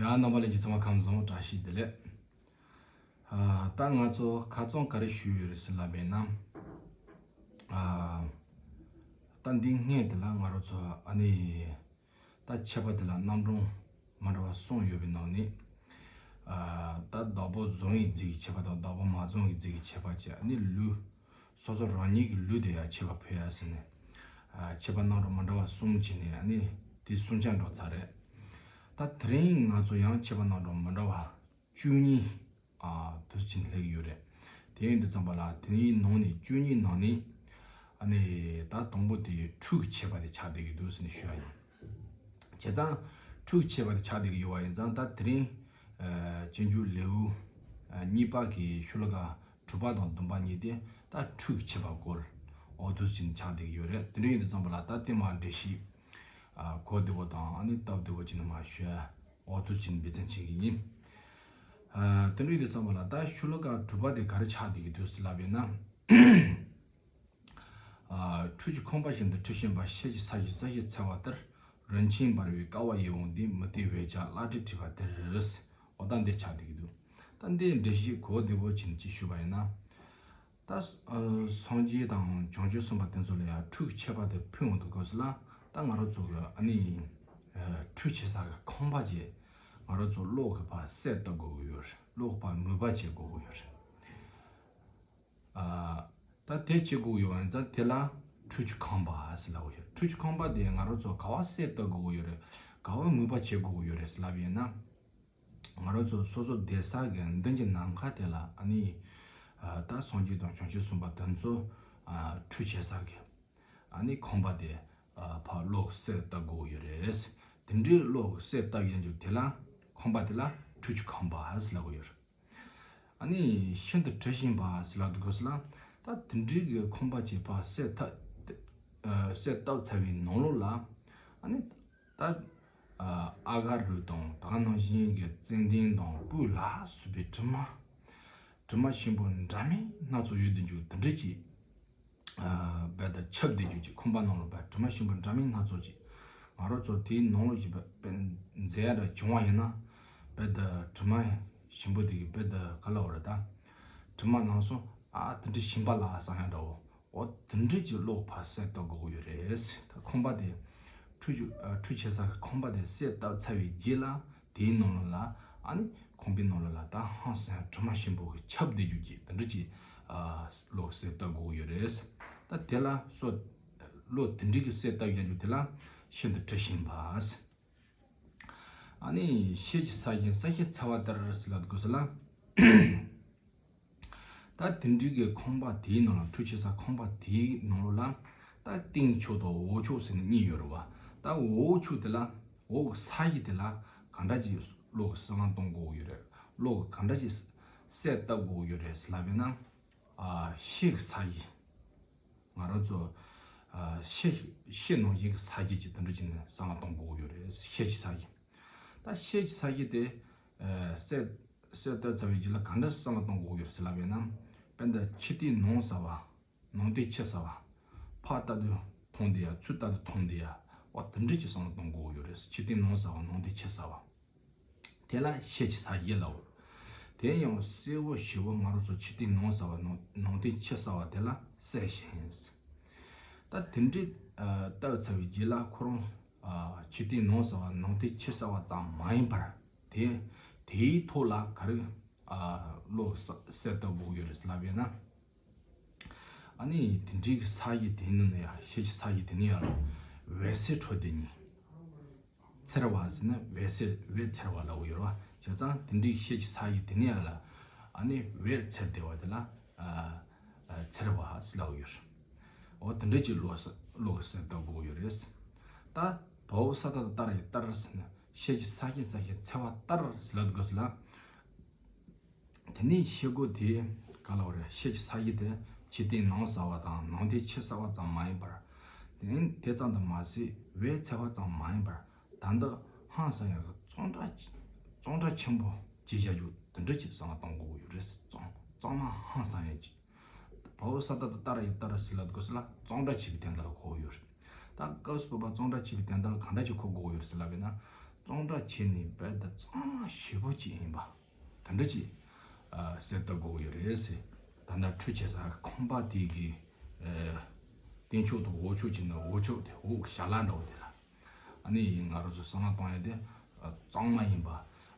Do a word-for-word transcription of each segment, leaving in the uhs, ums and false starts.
ཨ། རྣམ་པ་ལྷན་རྒྱས་ཚང་མ་ཁམས་བཟང་། བཀྲ་ཤིས་བདེ་ལེགས། ཨ། ད་ང་ཚོ་ཁ་རྩང་ག་རེ་ཞུ་ཡོད་རེད་ཟེར་ལབ་པས་ན། ཨ། ད་འདི་སྔོན་དེ་ལ་ང་རང་ཚོ་ཨ་ནི་ད་མཆོད་པ་དེ་ལ་རྣམ་གྲངས་མ་འདྲ་བ་གསུམ་ཡོད་པའི་ནང་ནས། ཨ། ད་བདག་པོ་བཟུང་བའི་རྫས་ཀྱི་མཆོད་པ་དང་བདག་པོ་མ་བཟུང་བའི་རྫས་ཀྱི་མཆོད་པ་བཅས། ཨ་ནི་ལུས། སོ་སོ་རང་ཉིད་ཀྱི་ལུས་དེ་ཡང་མཆོད་པ་ཕུལ་ཡ་ཟེར་ནས། ཨ། མཆོད་པ་རྣམ་གྲངས་མ་འདྲ་བ་གསུམ་བྱས་ནས་ཨ་ནི་དེ་གསུམ་ཆ་འགྲོ་ཚར་རེད། ད་དེ་རིང་ང་ཚོ་ཡང་མཆོད་པ་རྣམ་གྲངས་མ་འདྲ་བ་བཅུ་གཉིས། ཨ། དུ་ཕྱིན་སླེབས་ཡོད་རེད། དེ་ཡིན་དུས་ཙམ་པ་ལ་དེའི་ནང་ནས་བཅུ་གཉིས་ནང་ནས་ཨ་ནི་ད་དང་པོ་དེ་ཁྲུས་ཀྱི་མཆོད་པ་དེ་ཆགས་བསྡད་ཀྱི་འདུག་ཟེར་ནས་ཞུ་ཡ་ཡིན། བྱས་ཙང་ཁྲུས་ཀྱི་མཆོད་པ་དེ་ཆགས་བསྡད་ཀྱི་ཡོད་པ་ཡིན་ཙང་། ད་དེ་རིང་ཨ་སྤྱོད་འཇུག་ལེའུ་ཨ་གཉིས་པ་གི་ཤོ་ལོ་ཀ་དྲུག་པ་དང་བདུན་པ་གཉིས་དེ་ད་ཁྲུས་ཀྱི་མཆོད་པ་སྐོར་འོ་དུ་ཕྱིན་ཆགས་བསྡད་ཀྱི་ཡོད་རེད། དེ་འདྲ་ཡིན་དུས་ཙམ་པ་ལ་ད་དེ་མ་འགྲེལ་བཤད་ཨ་གོ་བདེ་བོ་དང་ཨ་ནི་སྟབས་བདེ་བོ་བྱས་ནས་མ་ཞུ་ཡ་འོ་དུ་ཕྱིན་འབད་བརྩོན་བྱེད་ཀྱི་ཡིན། ཨ། དེ་འདྲ་ཡིན་དུས་ཙམ་པ་ལ་ད་ཤོ་ལོ་ཀ་དྲུག་པ་དེ་ག་རེ་ཆགས་བསྡད་ཀྱི་འདུག་ཟེར་ལབ་པས་ན། ཨ། ཁྲུས་ཀྱི་ཁང་པ་བཞིན་དུ་ཁྲུས་བཞིན་པ། ཤེལ་གྱི་ས་གཞི་གསལ་ཞིང་འཚེར་བ་ལྟར། རིན་ཆེན་འབར་བའི་ཀ་བ་ཡིད་འོང་དེ། མུ་ཏིག་འོད་ཀྱང་བླ་བྲེ་བྲིས་པ་དེར། འོ་ད་འདི་ཆགས་བསྡད་ཀྱི་འདུག་ད་འདི་འགྲེལ་བཤད་གོ་བདེ་བོ་བྱས་ནས་ཅིག་ཞུས་པ་ཡིན་ན། ད་ཨ་སངས་རྒྱས་དང་བྱང་ཆུབ་སེམས་དཔའ་དེ་ཚོ་ལ་ཡང་ཁྲུས་ཀྱི་མཆོད་པ་དེ་ཕུལ་འོང་དུས་སྐབས་སུ་ལ། ད་ང་རང་ཚོ་གི་ཨ་ནི་ཨ་ཁྲུས་བྱེད་ས་གི་ཁང་པ་ཅིག་ང་རང་ཚོ་གློག་གིས་ཕར་གསལ་བཏབ་དགོས་ཀྱི་ཡོད་རེད། གློག་ཕར་མུལ་བ་བྱེད་དགོས་ཀྱི་ཡོད་རེད། ཨ། ད་དེ་བྱེད་དགོས་ཡོད་པ་ཡིན་ཙང་དེ་ལ་ཁྲུས་ཀྱི་ཁང་པ་ཟེར་ལབ་ཀྱི་ཡོད། ཁྲུས་ཀྱི་ཁང་པ་དེ་ང་རང་ཚོ་ག་པར་གསལ་བཏབ་དགོས་ཀྱི་ཡོད་རེད། ག་པར་མུལ་བ་བྱེད་དགོས་ཀྱི་ཡོད་རེད་ཟེར་ལབ་པ་ཡིན་ན། ང་རང་ཚོ་སོ་སོ་བསྡད་ས་གི་མདུན་གྱི་ནམ་མཁའ་དེ་ལ་ཨ་ནི་ཨ་ད་སངས་རྒྱས་དང་བྱང་ཆུབ་སེམས་དཔའ་དེ་ཚོ་ཨ་ཁྲུས་བྱེད་ས་གི་ཨ་ནི་ཁང་པ་དེ་ཨ་ཕར་གློག་གསལ་བཏབ་དགོས་ཀྱི་ཡོད་རེད། དེ་འདྲའི་གློག་གསལ་བཏབ་ཡོང་རྒྱུ་དེ་ལ་ཁང་པ་དེ་ལ་ཁྲུས་ཀྱི་ཁང་པ་ཟེར་ལབ་ཀྱི་ཡོད་རེད། ཨ་ནི་ཤིན་ཏུ་དྲི་ཞིམ་པ་ཟེར་ལབ་དུས་སྐབས་སུ་ལ། ད་དེ་འདྲའི་གི་ཁང་པ་ཅིག་ཕར་གསལ་བཏབ་ཨ་གསལ་བཏབ་ཚར་བའི་ནང་ལོགས་ལ་ཨ་ནི་ད་ཨ་ཨ་ག་རུ་དང་ད་ག་ནང་བཞིན་གྱི་ཙན་དན་དང་སྤོས་ལ་སོགས་པའི་དྲི་མ། དྲི་མ་ཞིམ་པོ་འདྲ་མིན་སྣ་ཚོགས་ཡོད་དུ་འཇུག་དེ་འདྲ་ཅིག་ཨ་རྦད་དེ་ཁྱབ་བསྡད་རྒྱུ་ཅིག་ཁང་པ་ནང་ལ་རྦད་དྲི་མ་ཞིམ་པོ་འདྲ་མིན་སྣ་ཚོགས་ཅིག་ང་རང་ཚོ་དེའི་ནང་ལོགས་ཤིག་རྦད་རྦད་འཛེག་ཡ་འདྲ་བྱུང་བ་ཡིན་ན། རྦད་དེ་དྲི་མ་ཞིམ་པོ་དེ་གི་རྦད་དེ་ག་ལབ་དགོས་རེད། ད་དྲི་མ་ནང་སོང་། ཨ་དེ་འདྲ་ཞིམ་པ་ལ་བསམ་ཡ་འདྲ་བོ། འོ་དེ་འདྲ་ཅིག་གློག་ཕར་གསལ་བཏབ་དགོས་ཀྱི་ཡོད་རེད། ད་ཁང་པ་དེ་ཁྲུས་ཀྱི་ཨ་ཁྲུས་བྱེད་ས་གི་ཁང་པ་དེ་གསལ་བཏབ་ཚར་བའི་རྗེས་ལ། དེའི་ནང་ལོགས་ལ་ཨ་ནི་ཁང་པའི་ནང་ལོགས་ལ་ད་ཧང་སང་ཡ་དྲི་མ་ཞིམ་པོ་གི་ཁྱབ་བསྡད་རྒྱུ་ཅིག་དེ་འདྲ་ཅིག་ཨ་གློག་གསལ་བཏབ་དགོས་ཀྱི་ཡོད་རེད། ད་དེ་ལ་སོ་གློག་དེ་འདྲ་གི་གསལ་བཏབ་ཡོང་རྒྱུ་དེ་ལ་ཤིན་ཏུ་དྲི་ཞིམ་པ། ཨ་ནི་ཤེལ་གྱི་ས་གཞི་གསལ་ཞིང་འཚེར་བ་ལྟར་ཟེར་ལབ་དུས་སྐབས་སུ་ལ། ད་དེ་འདྲའི་གི་ཁང་པ་དེའི་ནང་ལ་ཁྲུས་བྱེད་ས་ཁང་པ་དེའི་ནང་ལོགས་ལ་ད་སྟེང་ཕྱོགས་དང་འོག་ཕྱོགས་ཟེར་ནས་གཉིས་ཡོད་རེད་བ། ད་འོག་ཕྱོགས་དེ་ལ་འོག་གི་ས་གཞི་དེ་ལ་ག་འདྲ་ཅིག་གློག་གི་གསལ་བཏབ་དགོས་ཀྱི་ཡོད་རེད། གློག་གི་ག་འདྲ་ཅིག་གསལ་བཏབ་དགོས་ཀྱི་ཡོད་རེད་ཟེར་ལབ་པས་ན། ཨ་ཤེལ་གྱི་ས་གཞི། ང་རང་ཚོ་ཨ་ཤེལ་ཤེལ་ནང་བཞིན་གྱི་ས་གཞི་ཅིག་དེ་འདྲ་ཅིག་ནས་གསལ་བཏབ་དགོས་ཀྱི་ཡོད་རེད། ཤེལ་གྱི་ས་གཞི། ད་ཤེལ་གྱི་ས་གཞི་དེ་ཨ་གསལ་གསལ་བཏབ་ཚར་བའི་རྗེས་ལ་ག་འདྲ་གསལ་བཏབ་དགོས་ཀྱི་ཡོད་རེད་ཟེར་ལབ་པས་ན། དཔེར་ན་ཕྱི་བལྟས་ནང་གསལ་བ། ནང་བལྟས་ཕྱི་གསལ་བ། ཕར་ལྟ་དུས་མཐོང་བསྡད་ཡ། ཚུར་ལྟ་དུས་མཐོང་བསྡད་ཡ། འོ་དེ་འདྲ་ཅིག་གསལ་བཏབ་དགོས་ཀྱི་ཡོད་རེད། ཕྱི་བལྟས་ནང་གསལ་བ། ནང་བལྟས་ཕྱི་གསལ་བ། དེ་ལ་ཤེལ་གྱི་ས་གཞི་ལབ། དེ་ཡང་གསལ་བོ་ཞེ་བོ་ང་རང་ཚོ་ཕྱི་བལྟས་ནང་གསལ་བ། ནང་ནང་བལྟས་ཕྱི་གསལ་བ་དེ་ལ་གསལ་ཞིང་། ད་དེ་འདྲའི་ཨ་བཏབ་ཚར་བའི་རྗེས་ལ་ཁོ་རང་ཨ་ཕྱི་བལྟས་ནང་གསལ་བ། ནང་བལྟས་ཕྱི་གསལ་བ་ཙམ་མ་ཡིན་པར། དེ་དེའི་ཐོག་ལ་ག་རེ་ཨ་གློག་གསལ་བཏབ་དགོས་ཀྱི་ཡོད་རེད་ཟེར་ལབ་པས་ན། ཨ་ནི་དེ་འདྲའི་གི་ས་གཞི་དེ་ནི་ནི་ཡ། ཤེལ་གྱི་ས་གཞི་དེ་ནི་ཡ་ལ་འོད་ཟེར་འཕྲོ་དེ་ཉིད། འཚེར་བ་ཟེར་ན་འོད་ཟེར་འོད་འཚེར་བ་ལབ་ཡོད་རེད་བ། བྱས་ཙང་དེ་འདྲའི་ཤེལ་གྱི་ས་གཞི་དེ་ནི་ཡ་ལ་ཨ་ནི་འོད་འཚེར་བསྡད་པ་དེ་ལ་ཨ་ཨ་འཚེར་བ་ཟེར་ལབ་ཡོད་རེད། འོ་དེ་འདྲ་ཅིག་གློག་གསལ་གློག་གསལ་བཏབ་དགོས་ཡོད་རེད། ད་བ་འོག་ས་བཏགས་ཏ་ཏ་ར་ཡི་ཏར་ཟེར་ན་ཤེལ་གྱི་ས་གཞི་ས་གཞི་འཚེར་བ་ལྟར་ཟེར་ལབ་དགོས་ཟེར་ལ། དེ་ནས་ཤེལ་སྒོ་དེ་ག་ལབ་རེད། ཤེལ་གྱི་ས་གཞི་དེ་ཕྱི་བལྟས་ནང་གསལ་བ་དང་ནང་བལྟས་ཕྱི་གསལ་བ་ཙམ་མ་ཡིན་པར། དེ་ནས་དེ་ཙམ་དུ་མ་ཟད་འོད་འཚེར་བ་ཙམ་མ་ཡིན་པར། ད་འདི་ཧང་སང་ཡག་གི་གཙང་སྦྲ་གཙང་སྦྲ་ཆེན་པོ་ཅིག་བྱ་རྒྱུ་དེ་འདྲ་ཅིག་གསལ་བཏབ་དགོས་ཀྱི་ཡོད་རེད། གཙང་གཙང་མ་ཧང་སང་ཡག་ཅིག་བ་འོག་ས་བཏགས་ཏ་ཏ་ར་ཡི་ཏར་ཟེར་ལབ་དགོས་ཟེར་ལ་གཙང་སྦྲ་ཆེ་བའི་དོན་དག་ལ་གོ་གི་ཡོད་རེད། ད་སྐབས་སུ་བབ་པ་གཙང་སྦྲ་ཆེ་བའི་དོན་དག་ལ་ག་འདྲ་ཅིག་གོ་དགོས་ཡོད་རེད་ཟེར་ལབ་པས་ན། གཙང་སྦྲ་བྱས་ནས་རྦད་དེ་གཙང་མ་ཞེ་པོ་ཅིག་ཡིན་པ་དེ་འདྲ་ཅིག་ཨ་གསལ་གཏོད་དགོས་ཀྱི་ཡོད་རེད་ཟེར། ད་ལྟ་ཁྲུས་བྱེད་ས་ཁང་པ་དེ་གི་ཨ་སྟེང་ཕྱོགས་དང་འོག་ཕྱོགས་ཀྱི་ནི་འོག་ཕྱོགས་དེ་འོག་ཞལ་ལག་འདྲ་བོ་དེ་ལ་ཨ་ནི་ང་རང་ཚོ་བསམ་བློ་གཏོང་ཡ་དེ་ཨ་གཙང་མ་ཡིན་པ།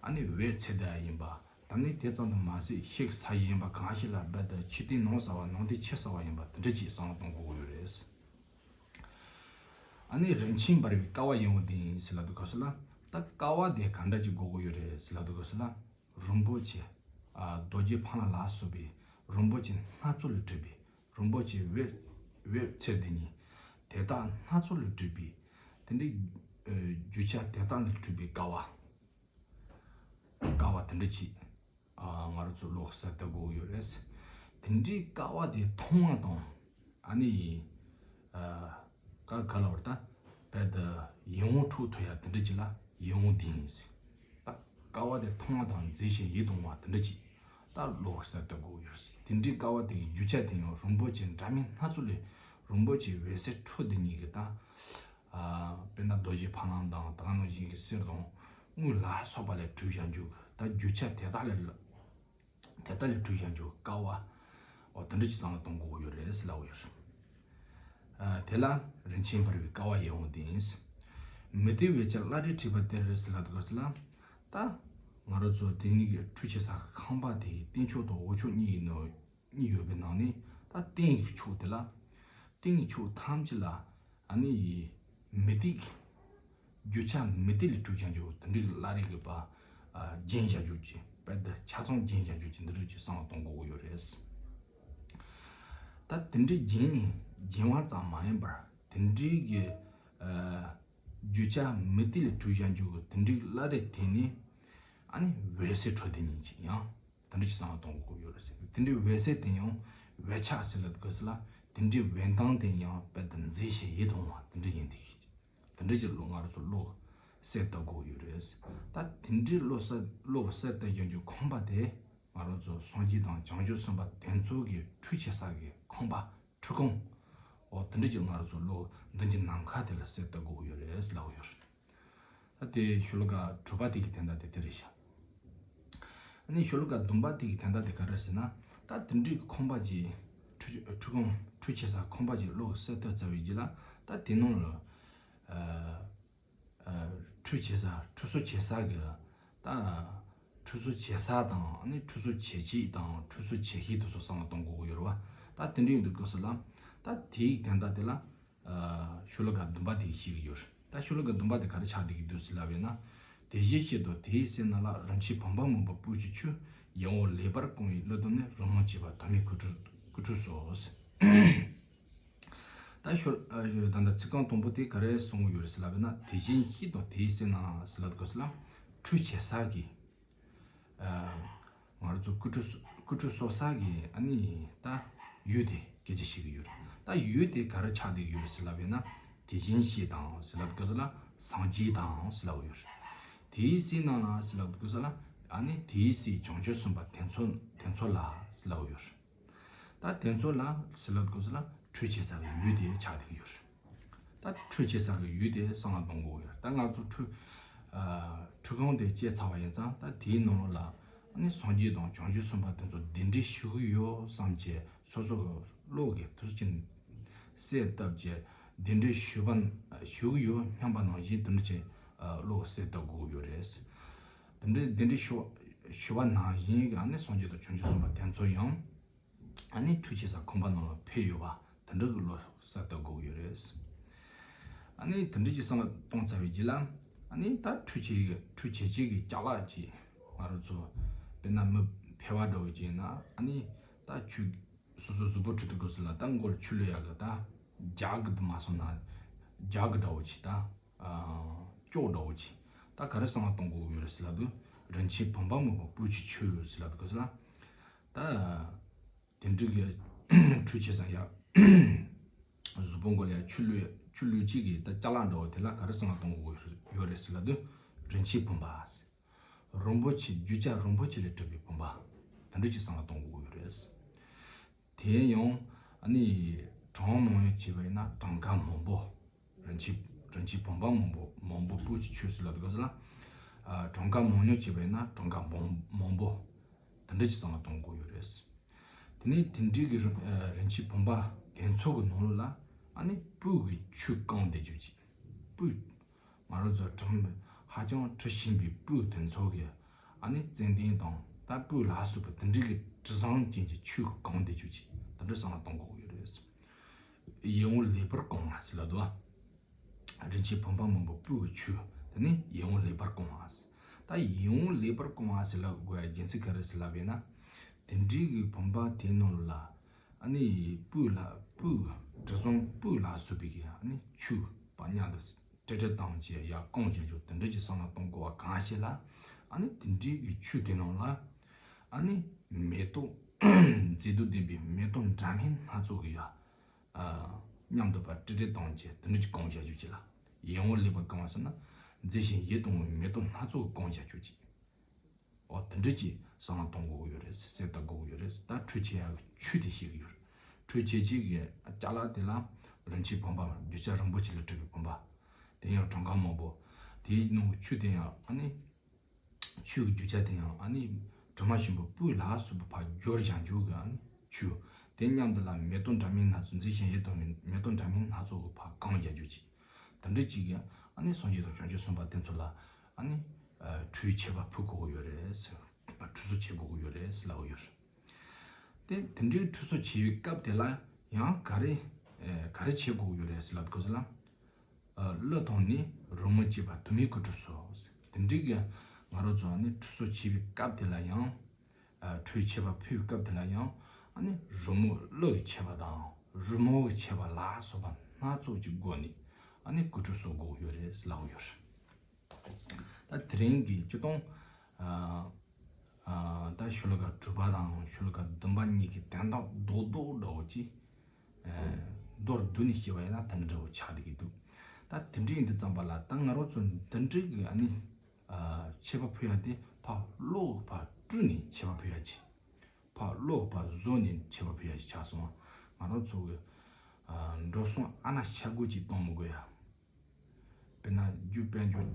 ཨ་ནི་འོད་འཚེར་བསྡད་ཡ་ཡིན་པ། ད་ནི་དེ་ཙམ་དུ་མ་ཟད་གཤེགས་ས་ཡིན་པ། གང་ཞིག་ལ་རྦད་དེ་ཕྱི་དེ་ནང་གསལ་བ། ནང་དེ་ཕྱི་གསལ་བ་ཡིན་པ་དེ་འདྲ་ཅིག་བསམ་བློ་གཏོང་དགོས་ཀྱི་ཡོད་རེད། ཨ་ནི་རིན་ཆེན་འབར་བའི་ཀ་བ་ཡིད་འོང་ལྡན་ཟེར་ལབ་དུས་སྐབས་སུ་ལ། ད་ཀ་བ་དེ་ག་འདྲ་ཅིག་དགོས་ཀྱི་ཡོད་རེད་ཟེར་ལབ་དུས་སྐབས་སུ་ལ། རིན་པོ་ཆེ་ཨ་རྡོ་རྗེ་ཕ་ལ་ལ་སོགས་པའི་རིན་པོ་ཆེ་སྣ་ཚོགས་ལས་གྲུབ་པའི་རིན་པོ་ཆེ་འོད་འོད་འཚེར་དེ་ཉིད་དེ་དག་སྣ་ཚོགས་ལས་གྲུབ་པའི་དེ་འདྲའི་ཨ་རྒྱུ་ཆ་དེ་དག་ལས་གྲུབ་པའི་ཀ་བ། ཀ་བ་དེ་འདྲ་ཅིག་ཨ་ང་རང་ཚོ་བློ་གསལ་གཏོད་དགོས་ཡོད་རེད། དེ་འདྲའི་ཀ་བ་དེ་མཐོང་བ་དང་ཨ་ནི་ཨ་ཀ་ཀ་ལ་བར་ད་རྦད་དེ་ཡིད་འོང་འཕྲོག་ཐུབ་ཡ་དེ་འདྲ་ཅིག་ལ་ཡིད་འོང་ལྡན་ཟེར། ད་ཀ་བ་དེ་མཐོང་བ་དང་མཛེས་ཤིང་ཡིད་དུ་འོང་བ་དེ་འདྲ་ཅིག་ད་བློ་གསལ་གཏོད་དགོས་ཡོད་རེད། དེ་འདྲའི་ཀ་བ་དེ་གི་རྒྱུ་ཆ་དེ་ཡང་རིན་པོ་ཆེ་འདྲ་མིན་སྣ་ཚོགས་ལས་རིན་པོ་ཆེ་འོད་ཟེར་འཕྲོ་དེ་ཉིད་ཀྱི་ད། ཨ་དཔེར་ན་རྡོ་རྗེ་ཕ་ལ་དང་ད་ག་ནང་བཞིན་གྱི་གསེར་དང་དངུལ་ལ་སོགས་པ་ལས་གྲུབ་བཞག་རྒྱུ། ད་རྒྱུ་ཆ་དེ་དག་ལས་དེ་དག་ལས་གྲུབ་བཞག་རྒྱུ་ཀ་བ། འོ་དེ་འདྲ་ཅིག་བསམ་བློ་གཏོང་དགོས་ཀྱི་ཡོད་རེད་ཟེར་ལབ་ཡོད་རེད། ཨ་དེ་ལ་རིན་ཆེན་འབར་བའི་ཀ་བ་ཡིད་འོང་ལྡན། མུ་ཏིག་འོད་ཆགས་བླ་རེ་བྲིས་པ་དེར་ཟེར་ལབ་དུས་སྐབས་སུ་ལ། ད་ང་རང་ཚོ་དེ་ཉིད་ཀྱི་ཁྲུས་བྱེད་ས་ཁང་པ་དེའི་སྟེང་ཕྱོགས་དང་འོག་ཕྱོགས་གཉིས་ཡིན་ནོ། གཉིས་ཡོད་པའི་ནང་ནས་ད་སྟེང་གི་ཕྱོགས་དེ་ལ། སྟེང་གི་ཕྱོགས་ཐམས་ཅད་ལ་ཨ་ནི་མུ་ཏིག་རྒྱུ་ཆ་མུ་ཏིག་ལས་གྲུབ་བཞག་རྒྱུ་དེ་འདྲའི་བླ་རེ་གི་པ་ཨ་བརྒྱན་བཞག་རྒྱུ་ཅིག་རྦད་དེ་ཆ་ཚང་བརྒྱན་བཞག་རྒྱུ་ཅིག་འདི་འདྲ་ཅིག་བསམ་བློ་གཏོང་དགོས་ཀྱི་ཡོད་རེད། ད་དེ་འདྲའི་བརྒྱན་བརྒྱན་པ་ཙམ་མ་ཡིན་པར་དེ་འདྲའི་གི་ཨ་རྒྱུ་ཆ་མུ་ཏིག་ལས་གྲུབ་བཞག་རྒྱུ་གི་དེ་འདྲའི་བླ་རེ་དེ་ནི་ཨ་ནི་འོད་ཟེར་འཕྲོ་དེ་ཉིད་ཅིག་ཡང་། དེ་འདྲ་ཅིག་བསམ་བློ་གཏོང་དགོས་ཡོད་རེད་ཟེར། དེ་འདྲའི་འོད་ཟེར་དེ་ཡང་འོད་ཆགས་ཟེར་ལབ་དུས་སྐབས་སུ་ལ་དེ་འདྲའི་འོད་མདངས་དེ་ཡང་རྦད་དེ་མཛེས་ཤིང་ཡིད་དུ་འོང་བ་དེ་འདྲ་ཡིན་དེ་གི། དེ་འདྲ་ཅིག་བློ་ང་རང་ཚོ་བློ་གསལ་གཏོད་དགོས་ཡོད་རེད། ད་དེ་འདྲའི་བློ་གསལ་བློ་གསལ་གཏོད་རྒྱུ་རྒྱུ་ཁང་པ་དེ་ང་རང་ཚོ་སངས་རྒྱས་དང་བྱང་ཆུབ་སེམས་དཔའ་དེ་ཚོ་གི་ཁྲུས་བྱེད་ས་གི་ཁང་པ་ཁྲུས་ཁང་། འོ་དེ་འདྲ་ཅིག་ང་རང་ཚོ་བློ་འདི་འདྲའི་ནམ་མཁའ་དེ་ལ་གསལ་གཏོད་དགོས་ཡོད་རེད་ལབ་ཡོད་རེད། ད་དེ་ཤོ་ལོ་ཀ་དྲུག་པ་དེ་གི་དོན་དག་དེ་དེ་རེད་ཤག་ཨ་ནི་ཤོ་ལོ་ཀ་བདུན་པ་དེ་གི་དོན་དག་དེ་ག་རེ་ཟེར་ན། ད་དེ་འདྲའི་ཁང་པ་ཅིག་ཁྲུས་ཁྲུས་ཁང་ཁྲུས་བྱེད་ས་ཁང་པ་ཅིག་བློ་གསལ་གཏོད་ཚར་བའི་རྗེས་ལ་ད་དེ་ནང་ལ་ཨ་ཨ་ཁྲུས་བྱེད་ས་ཁྲུས་གསོལ་བྱེད་ས་གི་ད་ཁྲུས་གསོལ་བྱེད་ས་དང་ཨ་ནི་ཁྲུས་གསོལ་བྱེད་ཆས་དང་ཁྲུས་གསོལ་བྱེད་ཤེས་དེ་ཚོ་བསམ་བློ་གཏོང་དགོས་ཀྱི་ཡོད་རེད་བ། ད་དེ་འདྲའི་ཡིན་དུས་སྐབས་སུ་ལ་ད་དེའི་དོན་དག་དེ་ལ། ཤོ་ལོ་ཀ་བདུན་པ་དེ་ཤེས་ཀྱི་ཡོད་རེད། ད་ཤོ་ལོ་ཀ་བདུན་པ་དེ་ག་རེ་ཆགས་བསྡད་ཀྱི་འདུག་ཟེར་ལབ་པས་ན། དེ་བཞིན་གཤེགས་དང་དེའི་སྲས་རྣམས་ལ། རིན་ཆེན་བུམ་པ་མང་པོ་སྤོས་ཀྱི་ཆུ། ཡིད་འོང་ལེགས་པར་བཀང་བའི་གླུ་དང་ནི། རོལ་མོ་བཅས་པ་དུ་མས་སྐུ་ཁྲུས་སྐུ་ཁྲུས་གསོལ། ད་ཤོ་ད་ལྟ་ཚིག་རྐང་དང་པོ་དེ་ག་རེ་གསུང་གི་ཡོད་རེད་ཟེར་ལབ་པས་ན། དེ་བཞིན་གཤེགས་དང་དེའི་སྲས་རྣམས་ལ་ཟེར་ལབ་དུས་སྐབས་སུ་ལ་ཁྲུས་བྱེད་ས་གི་ང་རང་ཚོ་སྐུ་ཁྲུས་སྐུ་ཁྲུས་གསོལ་ས་གི་ཨ་ནི་ད་ཡུལ་དེ་སྐད་ཆ་བཤད་ཀྱི་ཡོད་རེད། ད་ཡུལ་དེ་ག་རེ་ཆགས་བསྡད་ཀྱི་ཡོད་རེད་ཟེར་ལབ་པས་ན། དེ་བཞིན་གཤེགས་དང་ཟེར་ལབ་དུས་སྐབས་སུ་ལ་སངས་རྒྱས་དང་ཟེར་ལབ་ཀྱི་ཡོད་རེད། དེའི་སྲས་རྣམས་ལ་ཟེར་ལབ་དུས་སྐབས་སུ་ལ་ཨ་ནི་དེའི་སྲས་བྱང་ཆུབ་སེམས་དཔའ་དེ་ཚོ་དེ་ཚོ་ལ་ཟེར་ལབ་ཀྱི་ཡོད་རེད། ད་དེ་ཚོ་ལ་ཟེར་ལབ་དུས་སྐབས་སུ་ལ་ཁྲུས་བྱེད་ས་གི་ཡུལ་དེ་ཆགས་བསྡད་ཀྱི་ཡོད་རེད། ད་ཁྲུས་བྱེད་ས་གི་ཡུལ་དེ་བསམ་བློ་གཏོང་དགོས་ཡོད། ད་ང་ཚོ་ཁྲུས་ཨ་ཁྲུས་ཁང་དེ་བྱས་ཚར་བ་ཡིན་ཙང་ད་དེའི་ནང་ལོགས་ལ་ཨ་ནི་སངས་རྒྱས་དང་བྱང་ཆུབ་སེམས་དཔའ་དེ་ཚོ་གདན་འདྲེན་ཞུ་གི་ཡོད་བསམ་བྱས་སོ་སོ་གི་བློ་གི་དུས་ཆེན་གསལ་བཏབ་བྱས་གདན་འདྲེན་ཞུ་བ་ཞུ་གི་ཡོད་སྙམ་པ་ནང་བཞིན་དུ་འདྲ་བྱས་བློ་གསལ་བཏབ་དགོས་ཡོད་རེད། དེ་འདྲའི་གདན་འདྲེན་ཞུ་ཞུ་བ་ནང་བཞིན་གི་ཨ་ནི་སངས་རྒྱས་དང་བྱང་ཆུབ་སེམས་དཔའ་དེ་ཚོ་ཡང་། ཨ་ནི་ཁྲུས་བྱེད་ས་ཁང་པ་ནང་ལ་ཕེབས་ཡོད་པ་དེ་འདྲ་གི་བློ་གསལ་བཏབ་དགོས་ཀྱི་ཡོད་རེད། ཨ་ནི་དེ་འདྲ་ཅིག་བསམ་བློ་གཏོང་ཚར་བའི་རྗེས་ལ་ཨ་ནི་ད་ཁྲུས་བྱེད་ཀྱི་ཁྲུས་བྱེད་བྱེད་ཀྱི་ཅ་ལག་ཅིག་ང་རང་ཚོ་དཔེར་ན་མི་ཕལ་པ་འདྲ་བོ་ཅིག་ཡིན་ན་ཨ་ནི་ད་ཁྱོད་སོ་སོ་གཟུགས་པོ་ཁྲུས་དུས་སྐབས་སུ་ལ་ད་མགོ་ལ་ཆུ་བླུག་ཡག་གི་ད་རྒྱགས་ཀྱི་འདུག་མ་སོང་ན་རྒྱགས་ཀྱི་འདྲ་བོ་ཅིག་ད་ཨ་ཅོག་འདྲ་བོ་ཅིག་ད་ག་རེ་བསམ་བློ་གཏོང་དགོས་ཀྱི་ཡོད་རེད་ཟེར་ལབ་དུས་རིན་ཆེན་བུམ་པ་མང་པོ་སྤོས་ཀྱི་ཆུ་ཟེར་ལབ་དུས་སྐབས་སུ་ལ་ད། དེ་འདྲ་གི་ཁྲུས་བྱེད་ས་ཡ། གཟུགས་པོ་མགོ་ལ་ཡ་ཆུ་བླུགས་ཆུ་བླུགས་བྱེད་ཀྱི་ད་ཅ་ལག་འདྲ་བོ་དེ་ལ་ག་རེ་བསམ་བློ་གཏོང་དགོས་ཡོད་རེད་ཟེར་ལབ་དུས་རིན་ཆེན་བུམ་པ། རིན་པོ་ཆེ་རྒྱུ་ཆ་རིན་པོ་ཆེ་ལས་གྲུབ་པའི་བུམ་པ། དེ་འདྲ་ཅིག་བསམ་བློ་གཏོང་དགོས་ཀྱི་ཡོད་རེད། དེ་ཡང་ཨ་ནི་གྲངས་མང་ཡང་བྱས་པ་ཡིན་ན་གྲངས་ཀ་མང་པོ། རིན་ཆེན་རིན་ཆེན་བུམ་པ་མང་པོ་མང་པོ་སྤོས་ཀྱི་ཆུ་ཟེར་ལབ་དུས་སྐབས་སུ་ལ། གྲངས་ཀ་མང་ཉུང་བྱས་པ་ཡིན་ན་གྲངས་ཀ་མང་མང་པོ་དེ་འདྲ་ཅིག་བསམ་བློ་གཏོང་དགོས་ཡོད་རེད། དེ་ནས་དེ་འདྲའི་གི་རིན་རིན་ཆེན་བུམ་པ་དེ་ཚོ་གི་ནང་ལོགས་ལ་ཨ་ནི་སྤོས་ཀྱི་ཆུ་བཀང་བསྡད་རྒྱུ་ཅིག་སྤོས། ང་རང་ཚོ་གྲིམ་ཧ་ཅང་དྲི་ཞིམ་པའི་སྤོས་དེ་ཚོ་གི་ཨ་ནི་ཙན་དན་དང་ད་སྤོས་ལ་སོགས་པ་དེ་འདྲའི་གི་དྲི་བཟང་ཅན་གྱི་ཆུ་གང་བསྡད་རྒྱུ་ཅིག་དེ་འདྲ་བསམ་བློ་གཏོང་དགོས་ཀྱི་ཡོད་རེད། ཡིད་འོང་ལེགས་པར་གང་བ་ཟེར་ལབ་འདུག་རིན་ཆེན་བུམ་པ་མང་པོ་སྤོས་ཀྱི་ཆུ་དེ་ནི་ཡིད་འོང་ལེགས་པར་གང་བ་ཟེར། ད་ཡིད་འོང་ལེགས་པར་གང་བ་ཟེར་ལབ་དགོས་ཡ་རྒྱུ་མཚན་ག་རེ་ཟེར་ལབ་པས་ན། དེ་འདྲའི་གི་བུམ་པ་དེ་ནང་ལ་ཨ་ནི་སྤོས་ལ་སྤོས་དྲི་བཟང་སྤོས་ལ་སོགས་པའི་གི་ཨ་ནི་ཆུ་བ་མཉམ་དུ་ཏྲེ་ཏྲེ་བཏང་བྱས་ཡར་བཀང་བྱས་ཆོག་དེ་འདྲ་ཅིག་བསམ་བློ་གཏོང་དགོས་པ་གང་ཞིག་ལ། ཨ་ནི་དེ་འདྲའི་གི་ཆུ་དེ་ནང་ལ་ཨ་ནི་མེ་ཏོག་མཛེས་སྡུག་ལྡན་པའི་མེ་ཏོག་འདྲ་མིན་སྣ་ཚོགས་ཀྱི་ཡ་མཉམ་དུ་ཕར་ཏྲེ་ཏྲེ་བཏང་བྱས་དེ་འདྲ་ཅིག་གང་བྱ་རྒྱུ་ཅིག་ལ། ཡིད་འོང་ལེགས་པར་གང་བ་ཟེར་ན། མཛེས་ཤིང་ཡིད་དུ་འོང་བའི་མེ་ཏོག་སྣ་ཚོགས་གང་བྱ་རྒྱུ་ཅིག་འོ་དེ་འདྲ་ཅིག་བསམ་བློ་གཏོང་དགོས་ཀྱི་ཡོད་རེད། གསལ་བཏབ་དགོས་ཀྱི་ཡོད་རེད། ད་ཁྲུས་བྱེད་ཡག་གི་ཆུ་དེ་ཤེས་ཀྱི་ཡོད་རེད། ཁྲུས་བྱེད་ཆེད་ཀྱི་ཅ་ལག་དེ་ལ་རིན་ཆེན་བུམ་པ་རྒྱུ་ཆ་རིན་པོ་ཆེ་ལས་གྲུབ་པའི་བུམ་པ། དེ་ཡང་གྲངས་ཀ་མང་པོ། དེའི་ནང་གི་ཆུ་དེ་ཡང་ཨ་ནི། ཆུ་གི་རྒྱུ་ཆ་དེ་ཡང་ཨ་ནི་དྲི་མ་ཞིམ་པོ་སྤོས་ལ་སོགས་པ་ཕར་སྦྱར་བྱ་རྒྱུ་གི་ཨ་ནི་ཆུ། དེ་མཉམ་དུ་ལ་མེ་ཏོག་འདྲ་མིན་སྣ་ཚོགས་མཛེས་ཤིང་ཡིད་དུ་འོང་བའི་མེ་ཏོག་འདྲ་མིན་སྣ་ཚོགས་ཀྱི་ཕར་གང་བྱ་རྒྱུ་ཅིག་དེ་འདྲ་ཅིག་གི་ཨ་ནི་སངས་རྒྱས་དང་བྱང་ཆུབ་སེམས་དཔའ་དེ་ཚོ་ལ་ཨ་ནི་ཁྲུས་ཆེ་བ་ཕུལ་དགོས་ཀྱི་ཡོད་རེད་ཟེར། ཁྲུས་གསོལ་བྱེད་དགོས་ཀྱི་ཡོད་རེད་ཟེར་ལབ་ཀྱི་ཡོད་རེད། དེ་དེ་འདྲའི་ཁྲུས་གསོལ་བྱེད་པའི་སྐབས་དེ་ལ་ཡང་ག་རེ་ག་རེ་བྱེད་དགོས་ཀྱི་ཡོད་རེད་ཟེར་ལབ་དགོས་ཟེར་ལ། གླུ་དང་ནི་རོལ་མོ་བཅས་པ་དུ་མའི་སྐུ་ཁྲུས་གསོལ། དེ་འདྲའི་གི་ང་རང་ཚོ་ནི་ཁྲུས་གསོལ་བྱེད་པའི་སྐབས་དེ་ལ་ཡང་། ཁྲུས་ཆེ་བ་ཕུལ་བའི་སྐབས་དེ་ལ་ཡང་ཨ་ནི་རོལ་མོ་གླུ་ཡི་ཆེ་བ་དང་རོལ་མོ་གི་ཆེ་བ་ལ་སོགས་པ་སྣ་ཚོགས་ཀྱི་སྒོ་ནས་ཨ་ནི་སྐུ་ཁྲུས་གསོལ་དགོས་ཡོད་རེད་ལབ་ཡོད་རེད། ད་དེ་རིང་གི་སྤྱིར་བཏང་ད་ཤོ་ལོ་ཀ་དྲུག་པ་དང་ཤོ་ལོ་ཀ་བདུན་པ་གཉིས་ཀྱི་དོན་དག་རྡོག་རྡོག་འདྲ་བོ་ཅིག་མདོར་བསྡུས་ནས་བཤད་པ་ཡིན་ན་དེ་འདྲ་འདྲ་བོ་ཆགས་བསྡད་ཀྱི་འདུག་ད་དེ་འདྲ་ཡིན་དུས་ཙམ་པ་ལ་ད་ང་རང་ཚོ་འདི་འདྲའི་གི་ཨ་ནི་མཆོད་པ་ཕུལ་ཡ་དེ་ཕར་བློ་ཕར་སྤྲུལ་ནས་མཆོད་པ་ཕུལ་ཡ་ཅིག་ཕར་བློ་ཕར་བཟོ་ནས་མཆོད་པ་ཕུལ་ཡ་ཅིག་ཆགས་སོང་། ང་རང་ཚོ་གི་འགྲོ་སོང་ཨ་ན་ཤ་སྒོར་ཅིག་གཏོང་མི་དགོས་ཡ། དཔེར་ན་རྒྱུ་དཔལ་འབྱོར་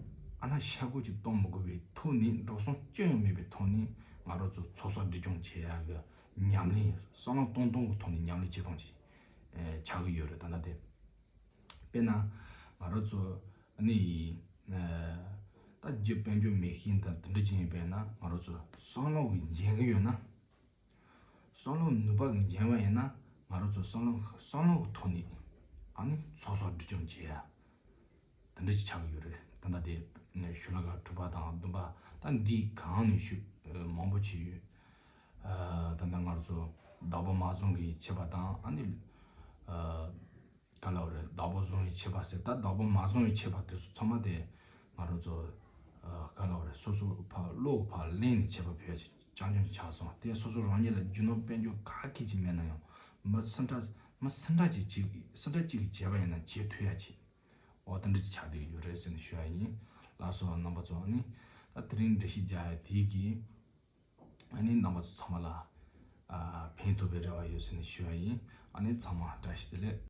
ཨ་ན་ཤ་སྒོར་ཅིག་གཏོང་མི་དགོས་པའི་ཐོག་ནས་འགྲོ་སོང་ཅི་ཡང་མེད་པའི་ཐོག་ནས་ང་རང་ཚོ་ཚོགས་བསགས་སྒྲིབ་སྦྱོང་བྱེད་ཡ་གི་ཉམས་ལེན་བསམ་བློ་གཏོང་སྟངས་ཀྱི་ཐོག་ནས་ཉམས་ལེན་བྱེད་སྟངས་ཅིག་ཆགས་ཀྱི་ཡོད་རེད། ད་ལྟ་དེ་དཔེར་ན་ང་རང་ཚོ་ཨ་ནི་ད་རྒྱུ་དཔལ་འབྱོར་མེད་མཁན་དང་དེ་འདྲ་ཅིག་ཡིན་པས་ན་ང་རང་ཚོ་བསམ་བློ་གི་འཇོན་གི་ཡོད་ན། བསམ་བློ་ནུས་པ་གི་འཇོན་པ་ཡིན་ན་ང་རང་ཚོ་བསམ་བློ་བསམ་བློ་གི་ཐོག་ནས་ཨ་ནི་ཚོགས་བསགས་སྒྲིབ་སྦྱོང་བྱེད་ཡ་དེ་འདྲ་ཞིག་ཆགས་ཀྱི་ཡོད་རེད། ད་ལྟ་དེ་ནས་ཤོ་ལོ་ཀ་དྲུག་པ་དང་བདུན་པ་ད་འདི་གང་ནས་ཞུ་མང་པོ་བྱས་ཡོད། ད་ལྟ་ང་རང་ཚོ་བདག་པོ་མ་བཟུང་གི་མཆོད་པ་དང་ཨ་ནི། ག་ལབ་རེད། བདག་པོ་བཟུང་བའི་མཆོད་པ་ཟེར། ད་བདག་པོ་མ་བཟུང་བའི་མཆོད་པ་དེ་ཚོ་ཚང་མ་དེ་ང་རང་ཚོ་ག་ལབ་རེད། སོ་སོ་ཕར་བློ་ཕར་ལེན་ནས་མཆོད་པ་ཕུལ་ཡ་ཅིག་རྐྱང་རྐྱང་ཆགས་སོང་། དེ་སོ་སོ་རང་ཉིད་ལ་རྒྱུ་ནོར་དཔལ་འབྱོར་ག་གེ་ཅིག་མེད་ན་ཡང་མི་སུ་འདྲ་མི་སུ་འདྲ་ཅིག་ཅིག་སུ་འདྲ་ཅིག་གིས་བྱས་པ་ཡིན་ན་བྱེད་ཐུབ་ཡ་ཅིག་འོ་དེ་འདྲ་ཅིག་ཆགས་བསྡད་ཡོད་རེད་ཟེར་ནས་ཞུ་ཡ་ཡིན། ལགས་སོ། རྣམ་པ་ཚོ་ཨ་ནི་ད་དེ་རིང་འགྲེལ་བཤད་རྒྱག་ཡ་དེ་གི་ཨ་ནི་རྣམ་པ་ཚོ་ཚང་མ་ལ་ཨ་ཕན་ཐོགས་པའི་རེ་བ་ཡོད་ཟེར་ནས་ཞུ་ཡ་ཡིན། ཨ་ནི་ཚང་མ་བཀྲ་ཤིས་བདེ་ལེགས།